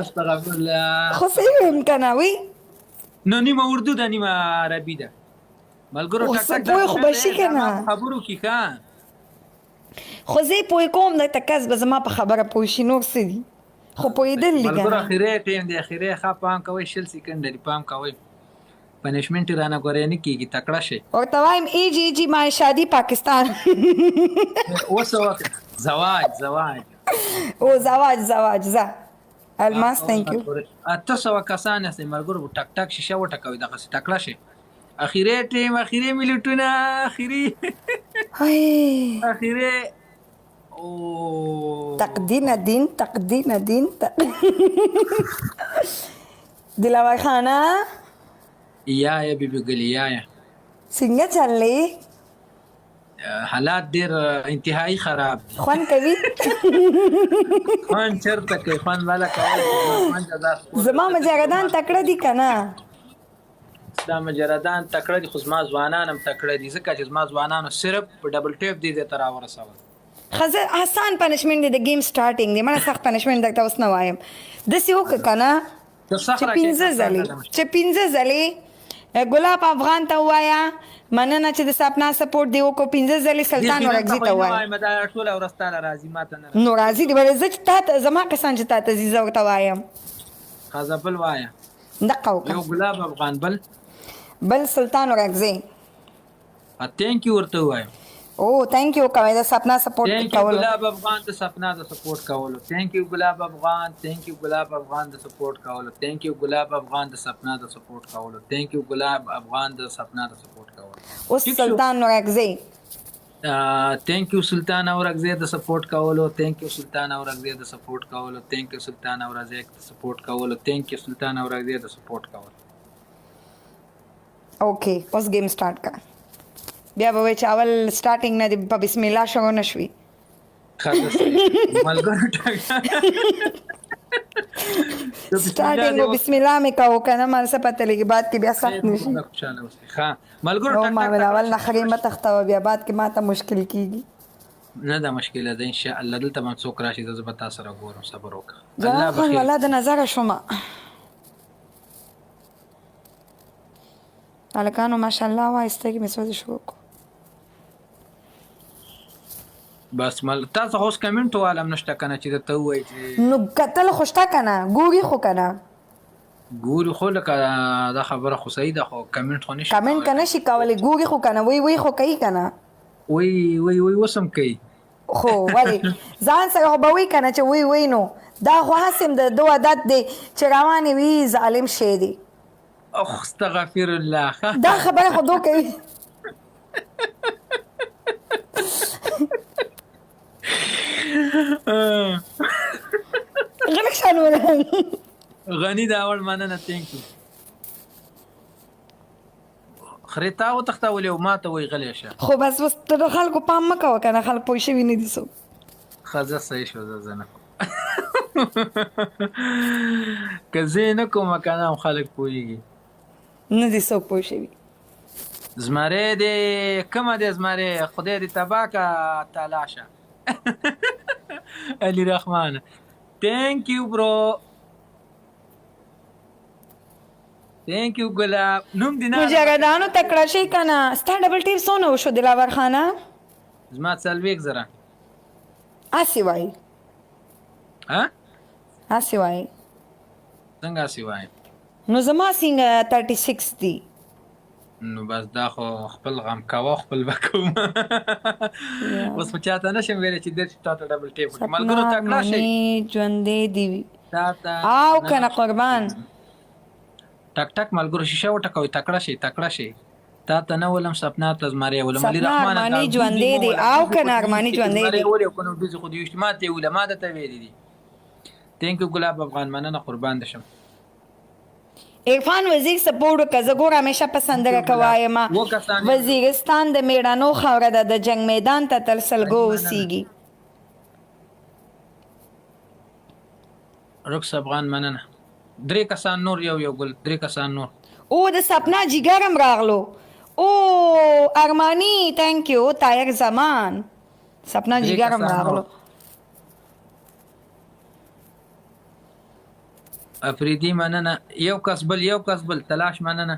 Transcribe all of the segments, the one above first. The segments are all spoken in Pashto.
استغفر الله. خو صحیح ویم کنه وی. نو نیمه اردو ده، نیمه عربي ده. ملګرو اوس ټک ټک دا پوه خو به خبره شي ده، دا کنه. ما په خبرو کې ښه. خو زه یې پوه کوم، دلته کس به زما په خبره پوه شي، نور څه دي، خو پوهېدل دي ملګرو کنه. اخیری ټیم دی، اخیری، ښه پام کوئ، 20 سیکنډ لري، پام کوئ، پنشمنټ رانه ګورې نه کیږي، تکړه شئ. ورته وایم ای جی جی ما شادي پاکستان. اوس وخت زواج زواج. او زواج زواج زه پام الماس. کوئ ثانک یو. ملګرو، 800 کسان یاستئ ملګرو، ټک ټک شیشه وټکوئ، دغسې تکړه شئ، اخیری ټیم، اخیری ملټونه، اخیری های. اخیری او تقدین دین تقدین دین دلاور خانه. یا یا بی بی ګلی یا یا. څنګه چلې؟ حالات ډیر انتهایی خراب دي. خوند کوي؟ خوند چرته کوي؟ خوند والا کول چې زما 5000 سپور زما ته چې مجردان ما تکړه دي کنه؟ ستا مجردان تکړه دي، خو زما ځوانان هم تکړه دي، ځکه چې زما ځوانانو صرف په ډبل ټیپ دې ځای ته راورسول. خزه آسان پنشمنت دی، د گیم سٹارټینګ دی، مړه سخت پنشمنت درته اوس نه وایم. داسې وکړه کنه ته سخت چې راکې پنځه که آسان ځلې نه ده مشکل. چې پنځه ځلې ګلاب افغان ته ووايه مننه چې د سپنا سپورټ دی وکړو، پنځه ځلې دې سلطان خیرن ته اورکزي خو ته یې نه ووايه. وایم، دا ټوله ورځ تاله راځي، ما ته نه راځي. نو راځي دی ولې، زه چې تاته زما کسان چې تاته ځي، زه ورته وایم. ښځه بل وایه. دقه وکړه. یو ګلاب افغان، بل؟ بل سلطان اورکزي. ثانک یو ورته وایم. او ثانک یو کوي د سپنا سپورټ ثانک یو کولو. ګلاب افغان د سپنا د سپورټ کولو. ثانک یو ګلاب افغان، ثانک یو ګلاب افغان د سپورټ کولو. ثانک یو ګلاب افغان د سپنا د سپورټ کولو. ثانک یو ګلاب افغان د سپنا د سپورټ کولو. اوس ټیک شو. سلطان اورکزي. ثانک یو سلطان اورکزی د سپورټ کولو. ثانک یو سلطان اورکزی د سپورټ کولو. ثانک یو سلطان اورکزی د سپورټ کولو. ثانک یو سلطان اورکزی د سپورټ کولو. اوکې، اوس گیم سٹارټ کړه. بیا به وایي چې اول سٹارټینګ نه دی په بسم الله شروع نشوي. ښه صحیح ملګرو، ټک د بسم الله سٹارټینګ دی. و بسم الله مې کاو کنه، مال څه پته لګي، بعد کې بیا خیر سخت مو نشي. خوشاله اوسئ. ښه ملګرو، نو ټک ما ټک ویل تکړه اول شئ، نخرې تکړه مه شئ. تښتوه، بیا بعد کې ماته مشکل کیږي. نه دا مشکله ده، ان شاء الله دلته به څوک راشي، زه به تاسو سره ګورم، صبر وکړه. جلال الله خان بخیر. ولا د نظره شومه. هلکانو ماشاءالله وای، سترګې مې سوځي شروع کو. بس مل تاسو خو اوس کمنټ والم نشته کنه چې درته ووایي چې نو کتل خو شته کنه، ګوري خو کنه. ګوري خو، لکه دا خبره خو صحیح ده، خو کمنټ خو نشي کمنټ کولی. کنه شي کولی، ګوري خو کنه، وی وی خو کوي کنه. وی وی وی وسم کوي. خو ولی ځان سره خو به وی کنه چې وی وی. نو دا خو هسې هم د دو عادت دی چې روانې وي، ظالم شی دی. اخ استغفر الله. دا خبره خو دو کوي. غلط شان ولا. غنی داوړ مننه، ثانک یو. خرې تا وتښتولې او ما ته وایي غلی شه. خو بس اوس ته د خلکو پام مه کوه کنه، خلک پوه شوي نه دي څوک. ښه صحیح شو، زه نه کوم، که زه یې نه کوم که نه هم خلک پوهېږي. نه دي څوک پوه شوي. زمری دی کومه دی، زمری خدای دې تباه که تالاشه. علي رحمان ثانک یو برو، ثانک یو ګلاب نوم دی نه. مجردانو تکړه شي کنه. ستا ډبل ټیپ څونه وشو دلاور خانه؟ زما 40,000. هسې وایي. ها؟ هسې وایي. څنګه هسې وایي؟ نو زما څنګه 36 دي. نو بس دا خو خپل غم کوه، خپل به کوم. اوس خو چاته نشم ویلی چې درشي تاته ډبل ټیپ وکړي. ملګرو سپنا تکړه شئ. منی ژوندې دی وي. تاته او نه کنه قربان. ټک ټک ملګرو شیشه وټکوئ، تکړه شئ، تکړه شئ. تا ته نه ولم، سپنا ته زمری ولم. علي سپنا رحمان ارماني ژوندې دی او کنه ارماني ژوندې زمری دی. ولې کنه ډوزي خو دې ما ته وله، ما ته ویلي دي. ثانک یو ګلاب افغان مننه، قربان دې شم. عرفان وزیر سپورټ وکړه. زه ګوره همیشه په سندره ګلاب. که وایم. و کسان یې. وزیرستان د میړنو خاوره ده، د جنگ میدان ته تل سلګو مننه. اوسیږي. رکس افغان مننه. درې کسان نور، یو یو ګل، درې کسان نور. او د سپنا جګرم راغلو. او ارمانی ثانک یو، طاهر زمان، سپنا درې جګرم کسان راغلو. نور. افریدي مننه، یو کس بل، یو کس بل، تلاش مننه،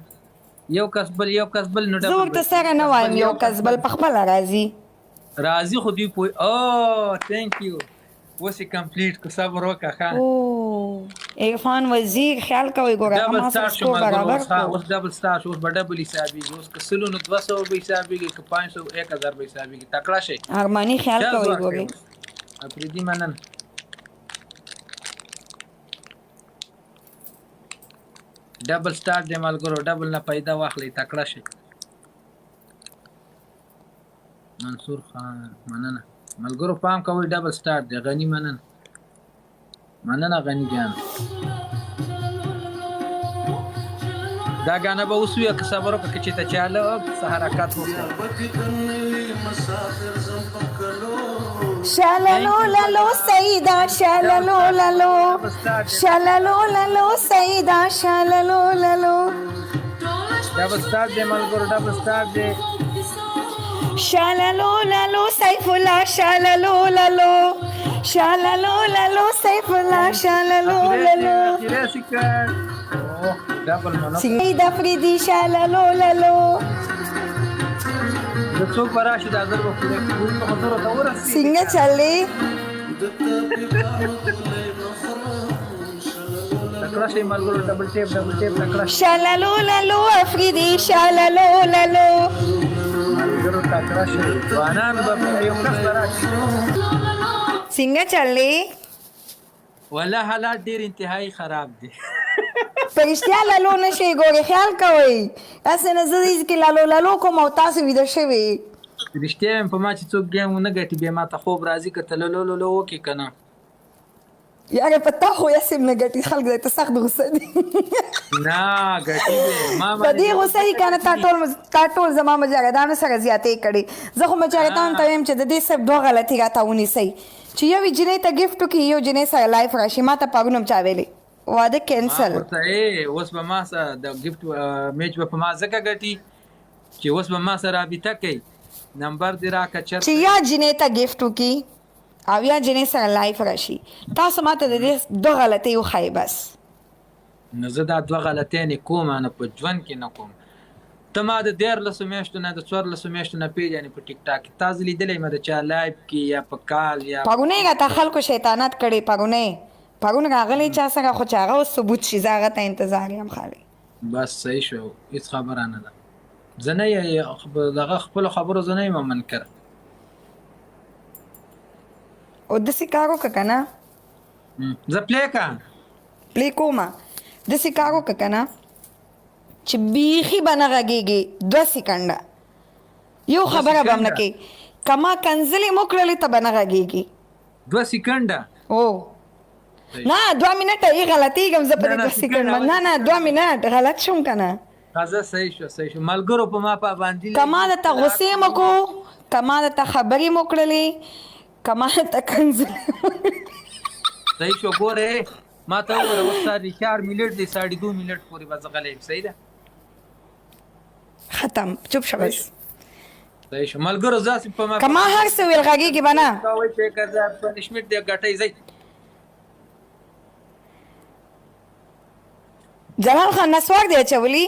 یو کس بل، یو کس بل، نو زه ډبل ورته به سره نه کس وایم، بل یو یو کس کس بل بل په خپله راځي. راځي خو دوی پوه. او ثانک یو، اوس یې کمپلیټ کو، صبر وکړه ښه. او عرفان وزیر خیال کوئ ګوره، هغه ډبل ما سره سټارټ شو سکور ملګرو برابر اوس، ها کړو. اوس ډبل سټارټ شو، اوس به ډبل حسابېږي. اوس که سلو نو 200 به حسابېږي، که 500 1000 به حسابېږي. تکړه شئ، ارماني خیال چل کوئ ورکړئ ګورئ. اوس. افریدي مننه. ډبل سټارټ دی ملګرو، ډبل نه پیدا واخلئ، تکړه شئ. منصور خان مننه. ملګرو پام کوئ، ډبل سټارټ دی. غنی مننه، مننه غنی جان. دا غانه به اوس وي که صبر وکړه چې ته چاله څه حرکت وکړه. شاللو لالو سیدا، شاللو لالو، شاللو لالو سیدا، شاللو لالو. ډبل سټارټ دی ملګرو، ډبل سټارټ دی. شاللو لالو سیف الله، شاللو لالو، شاللو لالو سیف الله، شاللو لالو. اخیری سیکنډ، اوه ډبل منو. سید افریدي، شاللو لالو. د څوک به راشي دا ضربه پوره کړي، خو زه ورته ورسېږم. څنګه چلې؟ تکړه شئ ملګرو، ډبل ټیپ، ډبل ټیپ، تکړه شئ. شاللو لالو افریدي، شاللو لالو. ملګرو تکړه شئ، ځوانان به یو کس به راشي. څنګه چلې؟ والله حالات ډېر انتهایی خراب دي. په رښتیا لالو نه شئ ګورې، خیال کوئ. هسې نه زه دې کې لالو لالو کوم او تاسو ویده شوي. رښتیا وایم، په ما چې څوک ګیم ونه ګټي بیا ما ته خوب راځي، که ته لولو لولو وکړې که نه. یاره په تا خو هسې هم نه ګټي، خلک درته سخت غوسه دي. نه ګټي به ما په باندې دې بیا غوسه دي ځکه که نه. تا ګټي. ټول تا ټول زما مجاهدانو سره زیاتې کړې. زه خو مجاهدانو ته وایم چې د دې صرف دوه غلطي راته ونیسئ، چې یوې جینۍ ته ګفټ وکړي، یو جینۍ سره لایف راشي. ما ته پرون هم چا ویلي واده ما کینسل. ورته اوس به ما سره د ګفټ میچ به په ما ځکه ګټي چې اوس به ما سره رابطه کوي، نمبر دې راکړه چې چېرته یا جینۍ ته ګفټ وکړي او یا جینۍ سره لایف راشي. تاسو ما ته د دې دوه غلطۍ وښایئ بس. نو زه دا دوه غلطۍ نه کوم، نه په ژوند کې نه کوم. ته ما د 13 میاشتو نه، د 14 میاشتو نه پېژنې په ټیک ټاک کې، تا زه لیدلی یم د چا لایف کې یا په کال یا پرونی راته خلکو شیطانت کړی، پرونی پرون راغلی چا سره، خو چې هغه اوس ثبوت شي، زه هغه ته انتظار یم خالي. بس صحیح شو، هیڅ خبره نه ده. زه نه دغه خپلو خبرو زه نه یم منکر. او داسې کار وکړه که نه. زه پلی که پلی کومه. داسې کار وکړه که نه چې بیخي به نه غږېږي 2 سیکنډه، یو خبره به هم نه کوي. که ما کنځلې مو کړلې ته به نه غږېږي. 2 سیکنډه؟ او نه 2 منټه یې غلطېږم زه په دې 2 سیکنډ. نه نه 2 منټ غلط شوم که نه. زه صحیح شو، صحیح شو ملګرو، په ما پابندي. که ما درته غوسې مو کړو، که ما درته خبرې مو کړلې، که ما درته کنځلې. صحیح شو. ګوره ما ته وګوره، اوس 4.5 منټ دی، 2.5 منټ پورې به زه غلی یم. صحیح ده؟ ختم، چوپ شه بس. صحیح شو ملګرو، زه هسې په ما که ما هر څه ویل غږېږي به نه. کوئ فکر، زه پنشمنټ دی ګټئ ځئ. جلال خان نسوار دی اچولي.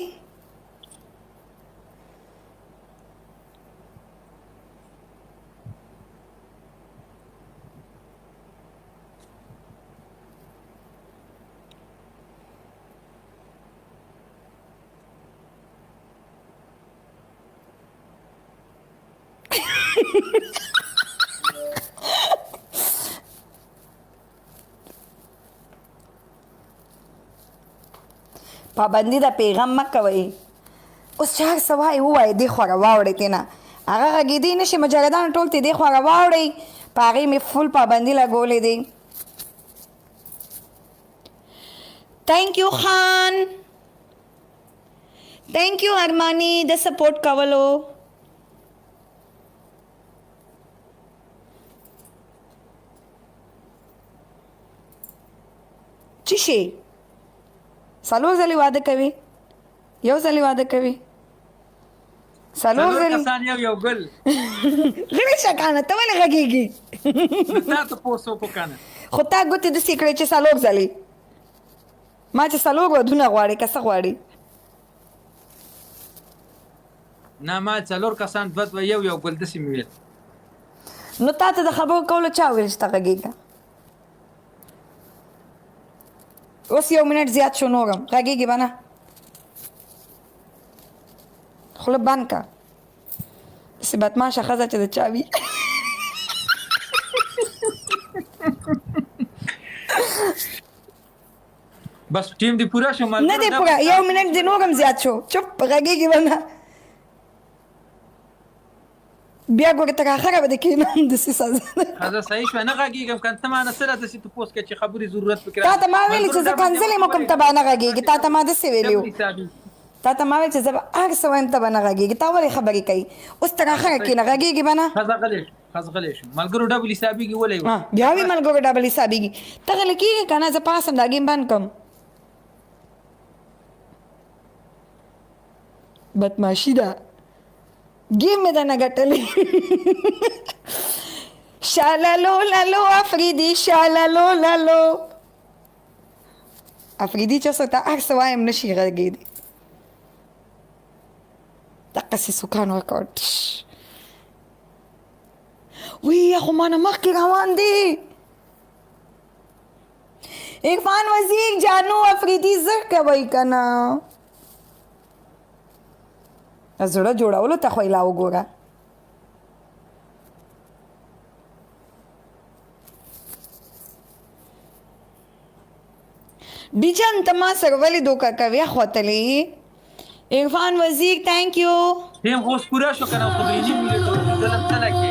پابندي د پیغام مه کوئ. اوس چې هر څه وایي ووایي، دې خوا راواوړئ ترې نه، هغه غږېدی نه شي. مجاهدانو ټول ترې دې خوا راواوړئ، په هغې مې فول پابندي لګولې دی. ثانک یو خان، ثانک یو ارماني د سپورټ کولو. چی شي څلور ځلې واده کوي، یو ځلې واده کوي، څلور ځلې. کسان یو یو ګل. غلی شه کنه، ته ولې غږېږي؟ تا تپوس وکړو کنه. خو تا ګوتې داسې کړې چې څلور ځلې. ما چې څلور ودونه غواړي که څه غواړي؟ نه، ما څلور کسان، دوه دوه، یو یو ګل، داسې مې ویل. نو تا ته د خبرو کولو چا ویل چې ته غږېږه؟ اوس یو منټ زیات شو، نورم غږېږي به نه. خوله بند که، داسې بدماشه ښځه چې د چا وي. بس ټیم دی پوره شو. نه دی پوره، یو منټ دی نورم زیات شو. چپ، غږېږي به نه. بیا ګوره، تر اخره به د کښېنم، داسې سزا ده. ښځه صحیح شوه، نه غږېږم. که ته ما نه څه داسې تپوس کوې چې خبرې ضرورت پکې؟ تا ته ما ویلي چې زه کنځلې مو کوم، ته به نه غږېږي. تا ته ما داسې ویلي وو، تا ته ما ویل چې زه به هر څه وایم، ته به نه غږېږي. تا ولې خبرې کوي؟ اوس تر اخره کښېنه، غږېږي به نه. ښځه غلې شو، ښځه غلې شو. ملګرو، ډبل حسابېږي ولې؟ بیا وي ملګرو، ډبل حسابېږي. ته غلې کېږي که نه؟ زه پاسم دا ګیم بند کړم. بدماشي ده، ګیم مې درنه ګټلی. شالالو لالو افریدي، شالالو لالو افریدي. چې څه ته هر څه وایم، نه شي غږېدی. دقسې سوکان ورکړ. وی خو ما نه مخکې روان دی. عرفان وزیر جانو، افریدي زر کوئ که نه؟ زړه جوړولو ته خو یې لا وګوره. بیجان، ته ما سره ولې دوکه کوې؟ خوتلې عرفان وزیر، thank you. ټیم خو اوس پوره شو که نه؟ خو درې نیم منټه ظلم څه نه کې.